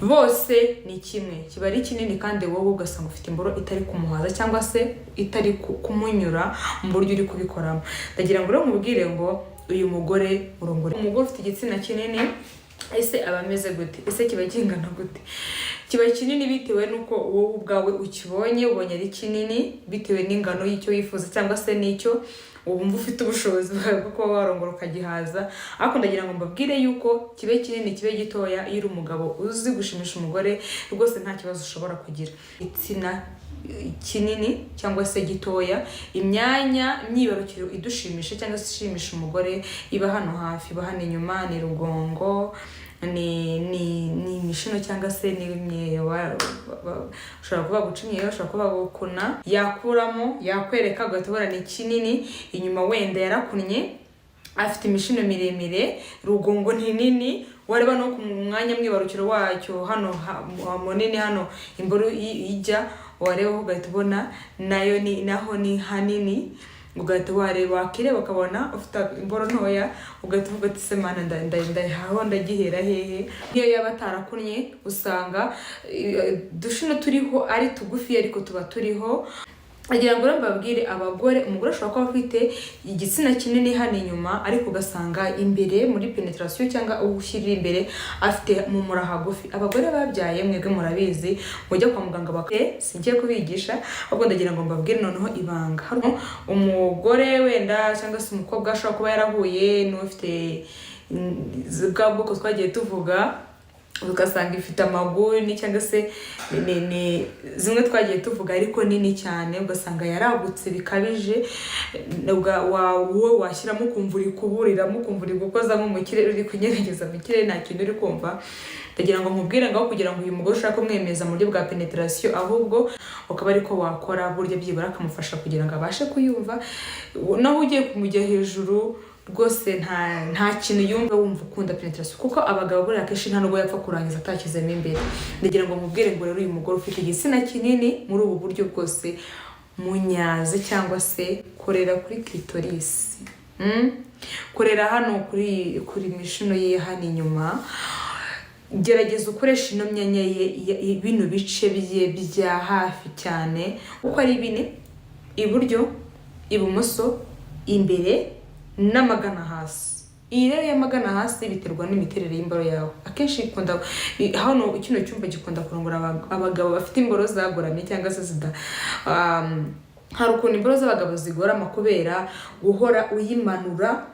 Bose ni kimwe, kiba ari kinini kandi wowe ugasanga ufite imboro itari kumuhaza cyangwa se itari kumunyura mu buryo uri kubikoramo. Ndagira ngo rero nkubwire ngo uyu mugore urongore umugore ufite igitsina kinini. Ese aba ameze gute? Ese kiba kingana gute? Kiba kinini bitewe n'uko wowe ubwawe ukibonye, ubonye ari kinini bitewe n'ingano y'icyo wifuza cyangwa se n'icyo wumva ufite ubushobozi bwawe bwo kuba warongora ukagihaza. Ariko ndagira ngo mbabwire yuko kibe kinini, kibe gitoya, iyo uri umugabo uzi gushimisha umugore, rwose nta kibazo ushobora kugira. Igitsina kinini cyangwa se gitoya, imyanya myibarukiro idushimisha cyangwa se ishimisha umugore iba hano hafi, iba hano inyuma, ni rugongo, ni imishino cyangwa se ni imyeyo. Ushobora kuba guca imyeyo, ushobora kuba gukuna, yakuramo yakwereka ugahita ubona ni kinini. Inyuma wenda yarakunnye, afite imishino miremire, rugongo ni nini, wareba no ku mwanya mwibarukiro wacyo hano munini, hano imboro ijya, wareba ugahita ubona nayo ni naho ni hanini. Ugahita wareba, wakireba ukabona ufite imboro ntoya, ugahita uvuga ati: "Se Mana, ndahaho ndagihera hehe?" Niyo yaba atarakunnye, usanga udushino turiho ari tugufi, ariko tuba turiho. Agira ngo rero mbabwire abagore, umugore ashobora kuba afite igitsina kinini hano inyuma, ariko ugasanga imbere muri penetration cyangwa ushyirira imbere afite mu mura hagufi. Abagore babyaye mwebwe murabizi, mujya kwa muganga baka, singiye kubigisha, ahubwo ndagira ngo mbabwire noneho ibanga. Hari umugore wenda cyangwa se umukobwa ashobora kuba yarahuye n'ufite bwa bwoko twagiye tuvuga, ugasanga ifite amaguni cyangwa se ni zimwe twagiye tuvuga ariko nini cyane, ugasanga yaragutse bikabije. Wowe washyiramo ukumva uri kuburiramo, ukumva uri gukozamo mu kirere, uri kugerageza mu kirere, nta kintu uri kumva. Ndagira ngo nkubwire ngaho, kugira ngo uyu mugore ushaka kumwemeza mu buryo bwa penetration, ahubwo ukaba ariko wakora burya byibura akamufasha kugira ngo abashe kuyumva. Naho ugiye kumujya hejuru, rwose nta kintu yumva. Wumva ukunda penetration, kuko abagabo buriya akenshi nta nubwo yapfa kurangiza atashyizemo imbere. Ndagira ngo mubwire ngo rero uyu mugore ufite igitsina kinini muri ubu buryo bwose, munyaze cyangwa se korera kuri clitoris. Korera hano kuri mishino ye hano inyuma. Gerageza ukoresha ino myanya ye, bino bice bye bya hafi cyane uko ari bine: iburyo, ibumoso, imbere n'amagana hasi. Iyi rero y'amagana hasi biterwa n'imiterere y'imboro yawe. Akenshi ikunda hano, kino cyumba gikunda kurongora abagabo bafite imboro zagoramye cyangwa se zida hari ukuntu imboro z'abagabo zigorama kubera guhora uyimanura.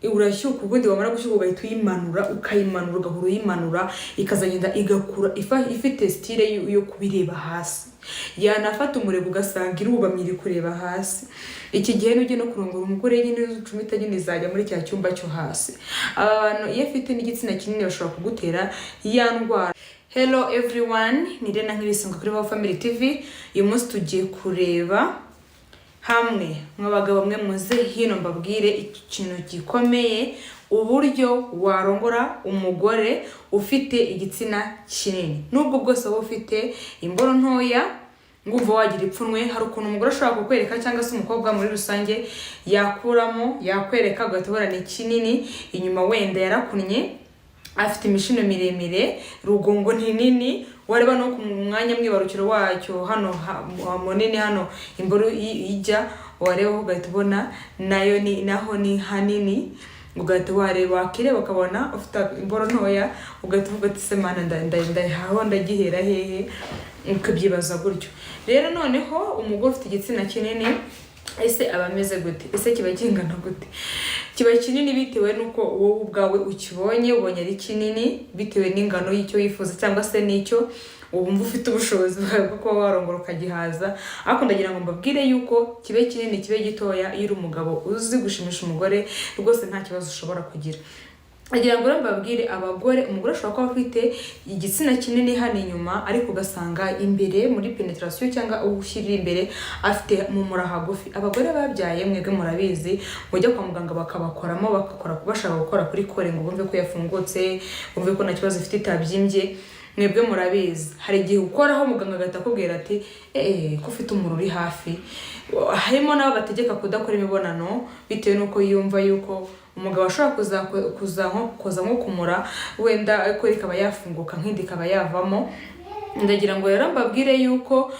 Urashyuka, ubundi wamara gushyuka ugahita uyimanura, ukayimanura, ugahora uyimanura, ikazagenda igakura ifite style yo kubireba hasi. Yanafata umurego ugasanga irubamye, iri kureba hasi. Iki gihe nujya no kurongora umugore nyine, ucumita nyine izajya muri cya cyumba cyo hasi. Aba bantu iyo afite n'igitsina kinini bashobora kugutera ya ndwara. Hello everyone, ni Rena nk'ibisanzwe kuri Baho Family TV. Uyu munsi tugiye kureba hamwe, mw'abagabo mwe muze hino mbabwire ikintu gikomeye: uburyo warongora umugore ufite igitsina kinini, nubwo bwose waba ufite imboro ntoya, ngumva wagira ipfunwe. Hari ukuntu umugore ashobora kukwereka cyangwa se umukobwa muri rusange, yakuramo yakwereka ugahita ubona ni kinini. Inyuma wenda yarakunnye, afite imishino miremire, rugongo ni nini, wareba no ku mwanya mwibarukiro wacyo hano munini, hano imboro ijya, wareba ugahita ubona nayo ni naho ni hanini. Ugahita wareba, wakireba ukabona ufite imboro ntoya, ugahita uvuga ati: "Se Mana, ndahaho ndagihera hehe?" Ukabyibaza gutyo. Rero noneho umugore ufite igitsina kinini, ese aba ameze gute? Ese kiba kingana gute? Kiba kinini bitewe n'uko wowe ubwawe ukibonye, ubonye ari kinini bitewe n'ingano y'icyo wifuza cyangwa se n'icyo wumva ufite ubushobozi bwawe bwo kuba warongora ukagihaza. Ariko ndagira ngo mbabwire yuko kibe kinini, kibe gitoya, iyo uri umugabo uzi gushimisha umugore, rwose nta kibazo ushobora kugira. Agira ngo rero mbabwire abagore, umugore ashobora kuba afite igitsina kinini hano inyuma, ariko ugasanga imbere muri penetration cyangwa ushyirira imbere afite mu mura hagufi. Abagore babyaye mwebwe murabizi, mujya kwa muganga bakabakoramo, bagakora bashaka gukora kuri col ngo bumve ko yafungutse, bumve ko nta kibazo ifite, itabyimbye. Mwebwe murabizi, hari igihe ukoraho muganga agahita akubwira ati: "Eee, ko ufite umura uri hafi." Harimo n'abo bategeka kudakora imibonano bitewe n'uko yumva yuko umura uri hafi. Umugabo ashobora kuza nko kuza nko kumura wenda, ariko ikaba yafunguka nk'indi ikaba yavamo. Ndagira ngo rero mbabwire yuko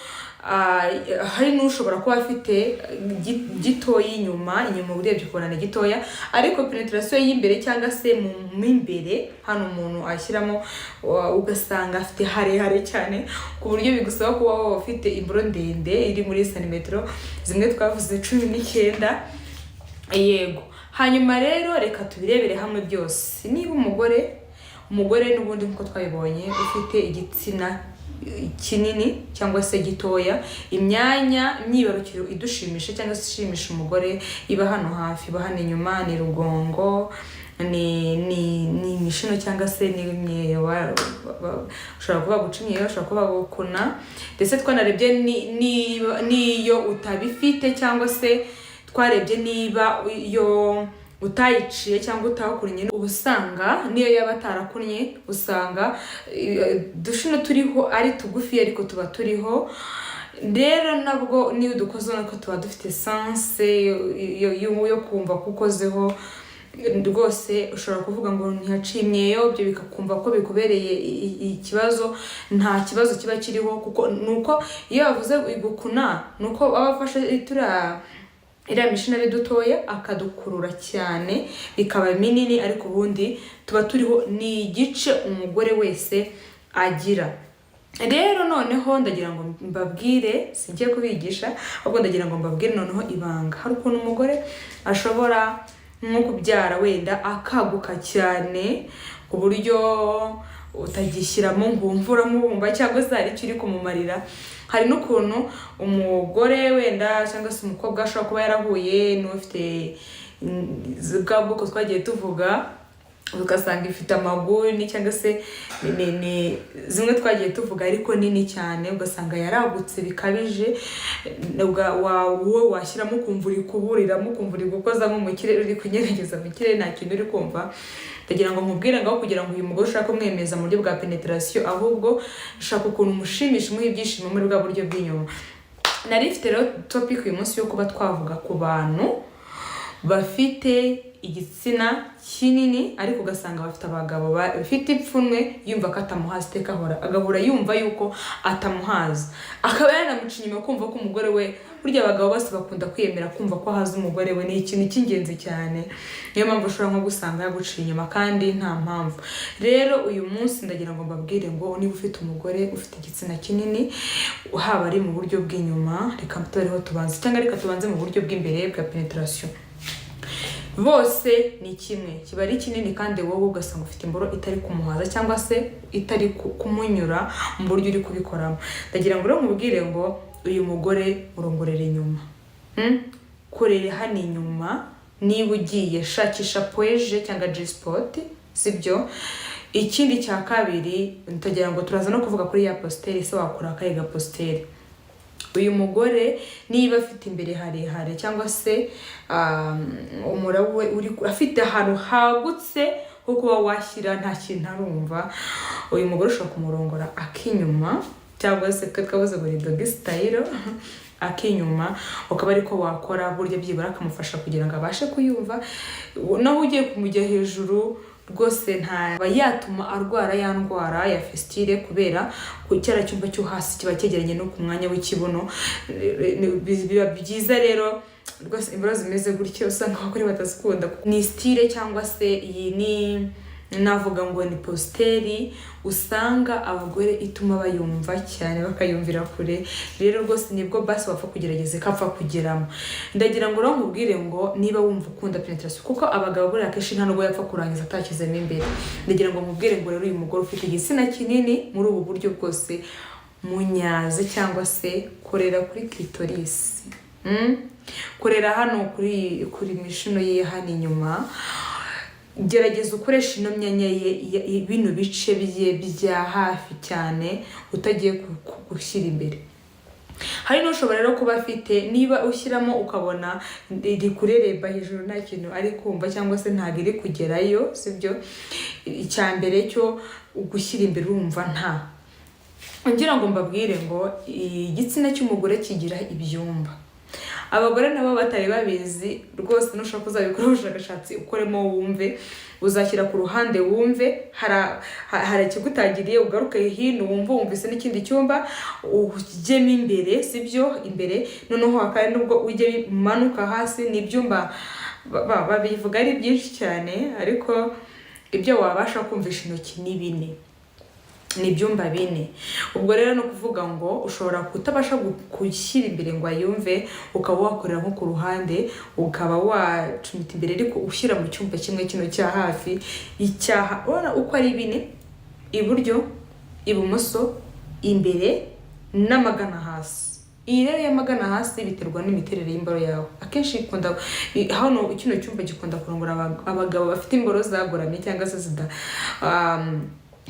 hari n'ushobora kuba afite gitoya inyuma, urebye ukabona ni gitoya, ariko pénétration y'imbere cyangwa se mu imbere hano umuntu ashyiramo, ugasanga afite harehare cyane, ku buryo bigusaba kuba waba ufite imboro ndende iri muri santimetero zimwe twavuze 19. Yego. Hanyuma rero reka tubirebere hamwe byose. Niba umugore n'ubundi nk'uko twabibonye ufite igitsina kinini cyangwa se gitoya, imyanya myibarukiro idushimisha cyangwa se ishimisha umugore iba hano hafi, iba hano inyuma, ni rugongo, ni imishino cyangwa se ni imyeyo. Ushobora kuba guca imyeyo, ushobora kuba gukuna. Ndetse twanarebye n'iyo utabifite, cyangwa se twarebye niba iyo utayiciye cyangwa utakunnye, uba usanga niyo yaba atarakunnye, usanga udushino turiho ari tugufi, ariko tuba turiho. Rero nabwo niyo udukozeho nako tuba dufite sens yo kumva ko ukozeho rwose. Ushobora kuvuga ngo ntihaciye imyeyo, ibyo bikakumva ko bikubereye ikibazo. Nta kibazo kiba kiriho, kuko nuko iyo bavuze gukuna nuko aba afashe turiya iriya mishino ari dutoya akadukurura cyane bikaba minini, ariko ubundi tuba turiho, ni igice umugore wese agira. Rero noneho ndagira ngo mbabwire, singiye kubigisha, ahubwo ndagira ngo mbabwire noneho ibanga. Hari ukuntu umugore ashobora nko kubyara wenda akaguka cyane, ku buryo utagishyiramo ngo wumve uramubumba cyangwa se hari icyo uri kumumarira. Hari n'ukuntu umugore wenda cyangwa se umukobwa ashobora kuba yarahuye n'ufite bwa bwoko twagiye tuvuga, ugasanga ifite amaguni cyangwa se ni zimwe twagiye tuvuga ariko nini cyane, ugasanga yaragutse bikabije. Wowe washyiramo ukumva uri kuburiramo, ukumva uri gukoza nko mu kirere, uri kugerageza mu kirere, nta kintu uri kumva. Ndagira ngo nkubwire ngaho, kugira ngo uyu mugore ushaka kumwemeza mu buryo bwa pénétration, ahubwo ushaka ukuntu umushimisha, umuha ibyishimo muri bwa buryo bw'inyuma. Nari mfite rero topic uyu munsi yo kuba twavuga ku bantu bafite igitsina kinini, ariko ugasanga bafite abagabo bafite ipfunwe, yumva ko atamuhaza iteka, ahora agahora yumva yuko atamuhaza, akaba yanamuca inyuma kumva ko umugore we. Burya abagabo bose bakunda kwiyemera, kumva ko ahaza umugore we ni ikintu cy'ingenzi cyane. Niyo mpamvu ushobora nko gusanga yaguciye inyuma kandi nta mpamvu. Rero uyu munsi ndagira ngo mbabwire ngo niba ufite umugore ufite igitsina kinini, haba ari mu buryo bw'inyuma, reka tubereho tubanze, cyangwa reka tubanze mu buryo bw'imbere bwa pénétration, bose ni kimwe, kiba ari kinini kandi wowe ugasanga ufite imboro itari kumuhaza cyangwa se itari kumunyura mu buryo uri kubikoramo. Ndagira ngo rero nkubwire ngo uyu mugore urongorera inyuma. Korera hano inyuma. Niba ugiye shakisha poeje cyangwa G-spot, sibyo? Ikindi cya kabiri, ndagira ngo turaza no kuvuga kuri ya posture. Se wakora akahe ga posture? Uyu mugore niba afite imbere harehare cyangwa se umura we uri afite ahantu hagutse ho kuba washyira, nta kintu arumva, uyu mugore ushobora kumurongora akinyuma, cyangwa se twe twabuze ngo ni doggy style, akinyuma ukaba ariko wakora, burya byibura akamufasha kugira ngo abashe kuyumva. Naho ugiye kumujya hejuru rwose ntaba yatuma arwara ya ndwara ya fistule, kubera ku cyara cyumba cyo hasi kiba cyegeranye no ku mwanya w'ikibuno. Biba byiza rero rwose imboro zimeze gutyo usanga abagore batazikunda. Ni style cyangwa se iyi ni navuga ngo ni posture usanga abagore ituma bayumva cyane, bakayumvira kure. Rero rwose nibwo basi wapfa kugerageza ikapfa kugeramo. Ndagira ngo rero nkubwire ngo niba wumva ukunda pénétration, kuko abagabo buriya akenshi nta nubwo yapfa kurangiza atashyizemo imbere, ndagira ngo nkubwire ngo rero uyu mugore ufite igitsina kinini muri ubu buryo bwose, munyaze cyangwa se korera kuri clitoris. Korera hano kuri mishino ye hano inyuma. Gerageza ukoresha ino myanya ye, bino bice bye bya hafi cyane, utagiye gushyira imbere. Hari n'ushobora rero kuba afite, niba ushyiramo ukabona iri kureremba hejuru, nta kintu ari kumva cyangwa se ntabwo iri kugerayo, sibyo? Icya mbere cyo gushyira imbere urumva nta ngira ngo mbabwire ngo igitsina cy'umugore kigira ibyumba. Abagore nabo batari babizi rwose, nushaka uzabikora ubushakashatsi, ukoremo wumve, uzashyira ku ruhande wumve hari ikigutangiriye, ugaruke hino wumve, wumvise n'ikindi cyumba ujyemo imbere, sibyo? Imbere noneho hakaba nubwo ujye umanuka hasi, ni ibyumba babivuga ari byinshi cyane, ariko ibyo wabasha kumvisha intoki ni bine, ni ibyumba bine. Ubwo rero ni ukuvuga ngo ushobora kutabasha gushyira imbere ngo ayumve, ukaba wakorera nko ku ruhande, ukaba wacumita imbere, ariko ushyira mu cyumba kimwe kino cya hafi icyaha. Urabona uko ari bine: iburyo, ibumoso, imbere n'amagana hasi. Iyi rero y'amagana hasi biterwa n'imiterere y'imboro yawe. Akenshi ikunda hano, kino cyumba gikunda kurongora abagabo bafite imboro zagoramye cyangwa se zida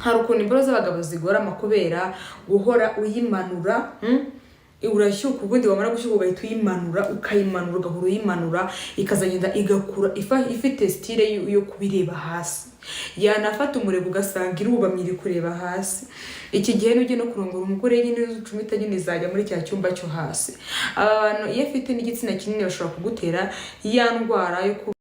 hari ukuntu imboro z'abagabo zigorama kubera guhora uyimanura, Urashyuka, ubundi wamara gushyuka ugahita uyimanura, ukayimanura, ugahora uyimanura, ikazagenda igakura ifite style yo kubireba hasi, yanafata umurego ugasanga irubamye, iri kureba hasi. Iki gihe nujya no kurongora umugore nyine ucumita nyine, izajya muri cya cyumba cyo hasi. Aba bantu iyo afite n'igitsina kinini bashobora kugutera ya ndwara yo ku